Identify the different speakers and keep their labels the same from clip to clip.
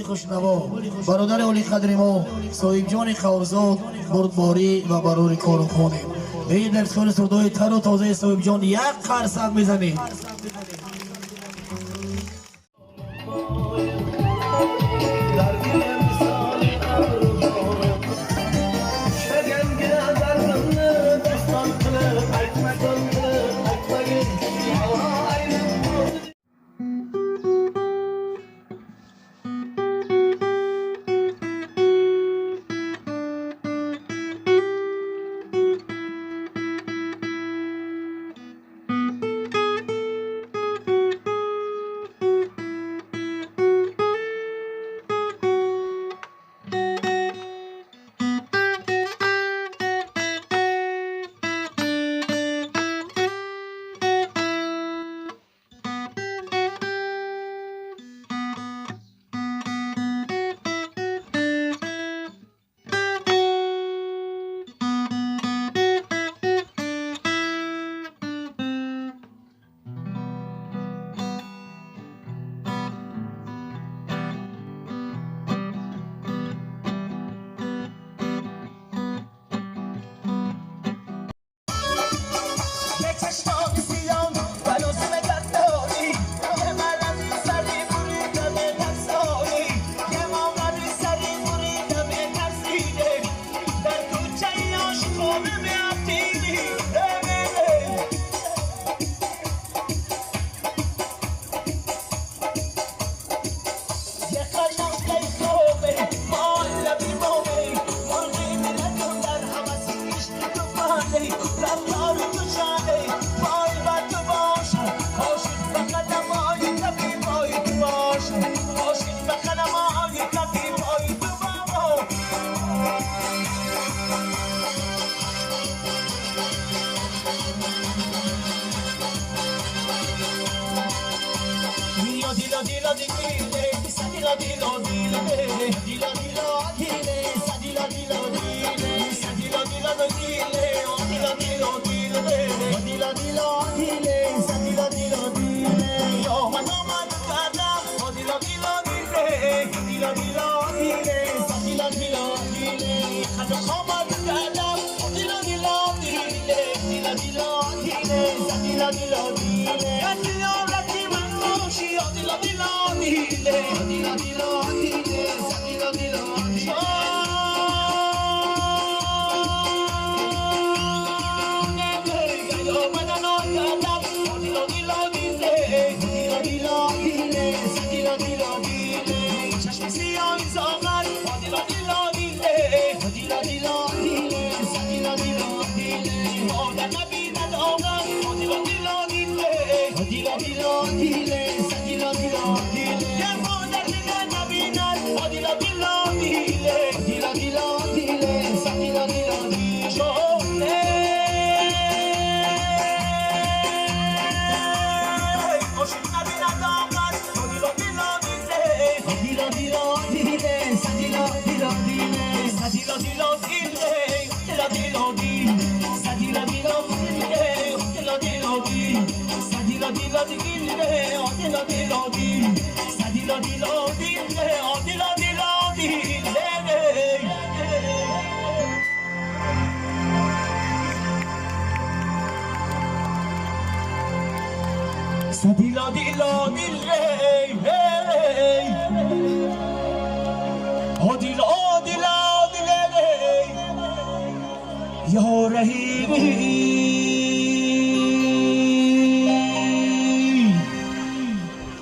Speaker 1: Хушнаво, бародари олиқадри мо, Соҳибҷони Қаҳрзод, бурдборӣ ва барори кору хонем. Биед дар ифтихори сурудҳои тару тозаи Соҳибҷон як қарсак мезанем.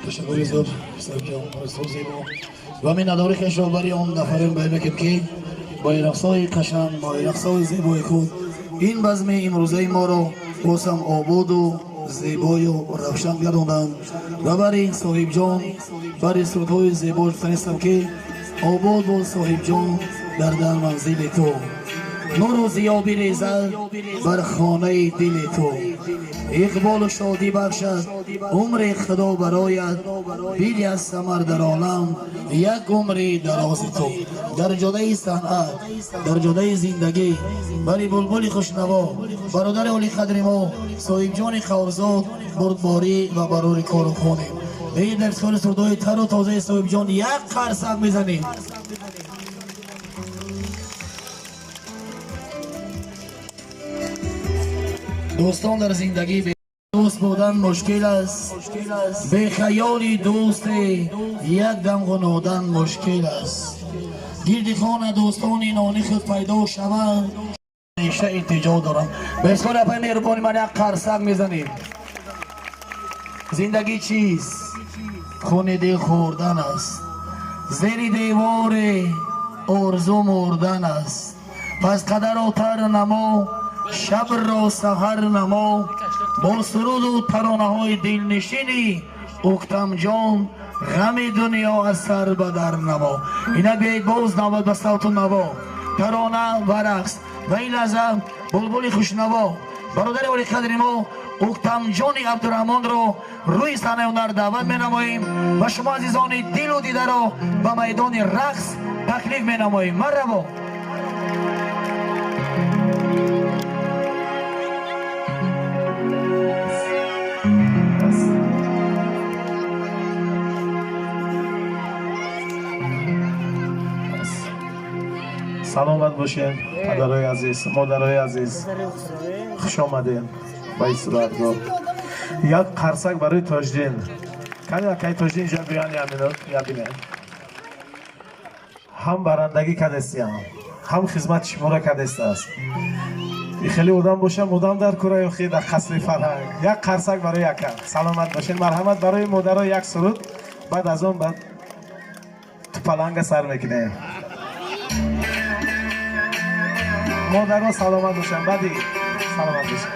Speaker 1: Ташаккури зиёд, Соҳибҷон, устод зебо. Ва миннатдори хешро барои он нафарон баён мекунем, ки бо рақсҳои қашанг, бо рақсҳои зебои худ ин базми имрӯзаи моро боз ҳам ободу зебою равшан гардонданд. Ва барои Соҳибҷон, барои сурудҳои зебо гуфтанистам, ки обод бод Соҳибҷон дар манзили ту, нуру зиё бирезад бар хонаи дили ту, иқболу шодӣ бахшад умри худо барояд, били аз самар дар олам як умри дарози ту. Дар ҷодаи санъат, дар ҷодаи зиндагӣ бари булбули хушнаво, бародари олиқадри мо, Соҳибҷони Қаҳрзод, бурдборӣ ва барори кору хонем. به این افسار سردای تر و تازه صاحب جان یک قرصک میزنیم. دوستان در زندگی به دوست بودن مشکل است، به خیال دوست یک دم غنودن مشکل است. گرد خانه دوستان نانی خود پیدا شوند، همیشه التجا دارم. به اسم اپای مهربانی من یک قرصک میزنیم. زندگی چیست؟ خون دل خوردن است، زیر دیوار آرزو مردن است. پس قدر و تر نما، شب را سحر نما، با سرود و ترانه های دلنشینی اکتم جان غم دنیا از سر به در نما. اینا بیایید باز نوبت به صوت و نوا، ترانه و رقص. و این لحظه بلبل خوشنوا برادر عالی قدر ما اکتم جان عبدالرحمن را روی صحنه هنر دعوت می نماییم و شما عزیزان دل و دیده را به میدان رقص تکلیف می نماییم. مرحبا.
Speaker 2: سلامت باشین پدرای عزیز، مادرای عزیز، خوش آمدین به این صورتگاه. یک قرصک برای تاجدین. کمی اکای تاجدین اینجا بیان یابینن. هم برندگی کدستیم، هم خدمت شما را کدست است. خیلی آدم باشم آدم در کره خی در قصر فرهنگ. یک قرصک برای یکم. سلامت باشین. مرحمت برای مادرای یک سرود، بعد از اون بعد تو پلنگ سر میکنیم. مادرها سلامت باشن. بعدی سلامت باشن.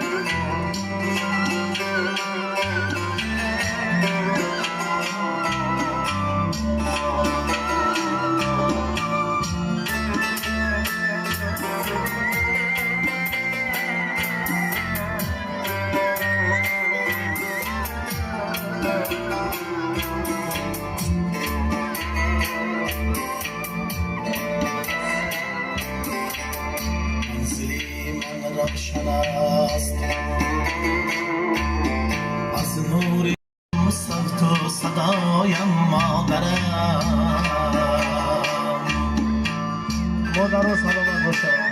Speaker 2: مادرها سلامت باشن.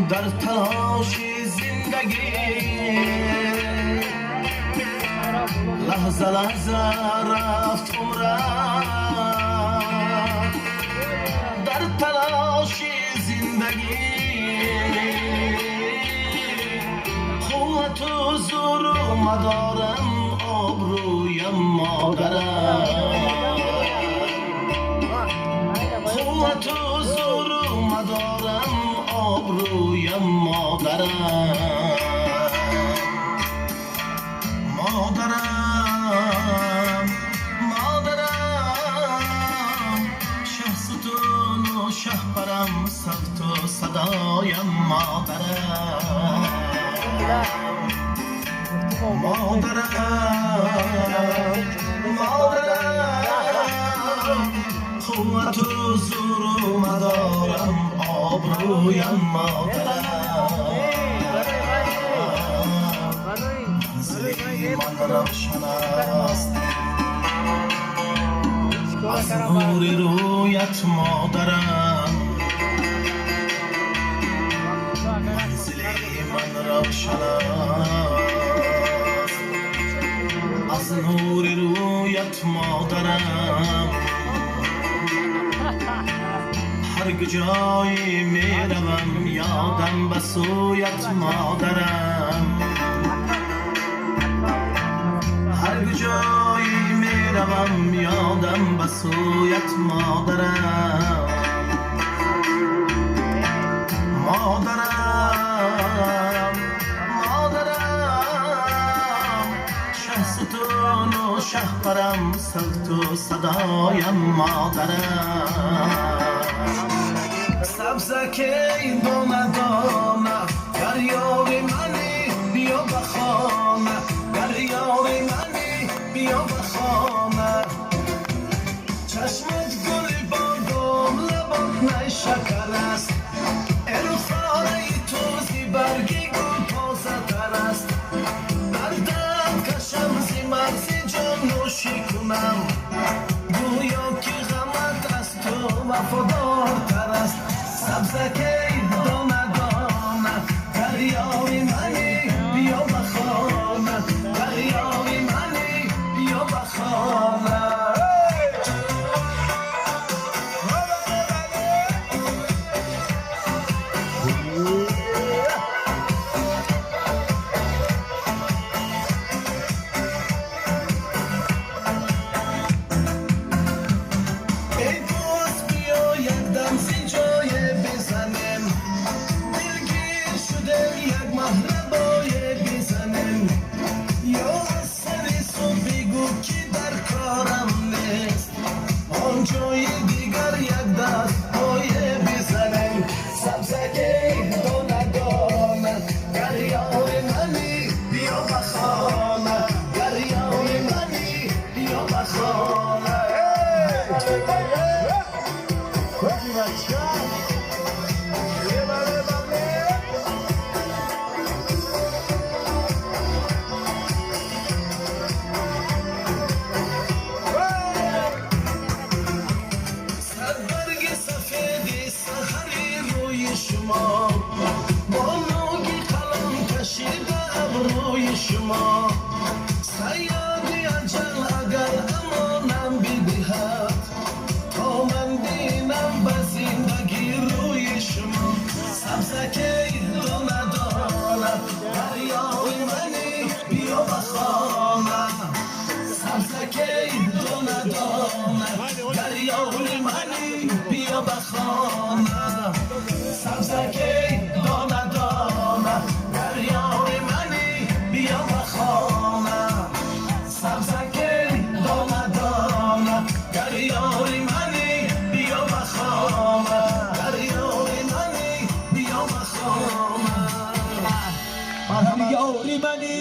Speaker 1: در تلاش زندگی لحظه لحظه رفت عمرم، در تلاش زندگی قوت و زور و مدارم، آبرویم مادرم. قوت و زور و مدارم، آبرویم مادرم. مادرم مادرم، شه ستون و شهپرم، صوت و صدایم مادرم. مادرم مادرم، قوت و زور و مدارم، آبرویم مادرم. منزل من روشن است،
Speaker 2: Аз нури рӯят модарам манзили ман равшан аст. Аз нури рӯят модарам ҳар куҷое меравам ёдам ба сӯят модарам. Ҳар куҷое меравам ёдам ба сӯят модарам. Модарам, модарам, шаҳсутуну шаҳпарам, савту садоям модарам. Сабзакей дона дона, гар ёри мани биё ба хона, гар ёри мани биё ба хона. Чашмат гули бодом, лабот найшакар аст, эрухораи ту зи барги гул тозатар аст. Дардам кашам зи марзи ҷон нӯшӣ кунам, гӯё ки ғамат аз ту вафодортар аст. Сабзакей дона дона, гар ёри мани биё ба хона, гар ёри мани биё ба хона. Эй дӯст, биё якдам зи ҷое бизанем, дилгир шудем як маҳрабое бизанем. Ё аз сари субҳ бигӯ ки дар корам нест, он ҷои дигар як даст пое бизанем. Сабзакей дона дона, гар ёри мани биё ба хона, гар ёри мани биё ба хона. Садбарги сафеди саҳари рӯи шумо, бо нӯги қалам кашида абрӯи шумо. Саёди аҷал агар амонам бидиҳад, то ман бинам ба зиндагӣ рӯи шумо. Сабзакей дона дона, гар ёри мани биё ба хона. Сабзакей дона дона, гар ёри мани биё ба хона. Сабзакей дона дона, гар ёри мани биё ба хона. Сабзакей дона дона, гар ёри мани биё ба хона, гар ёри мани биё ба хона.
Speaker 3: Ёри мани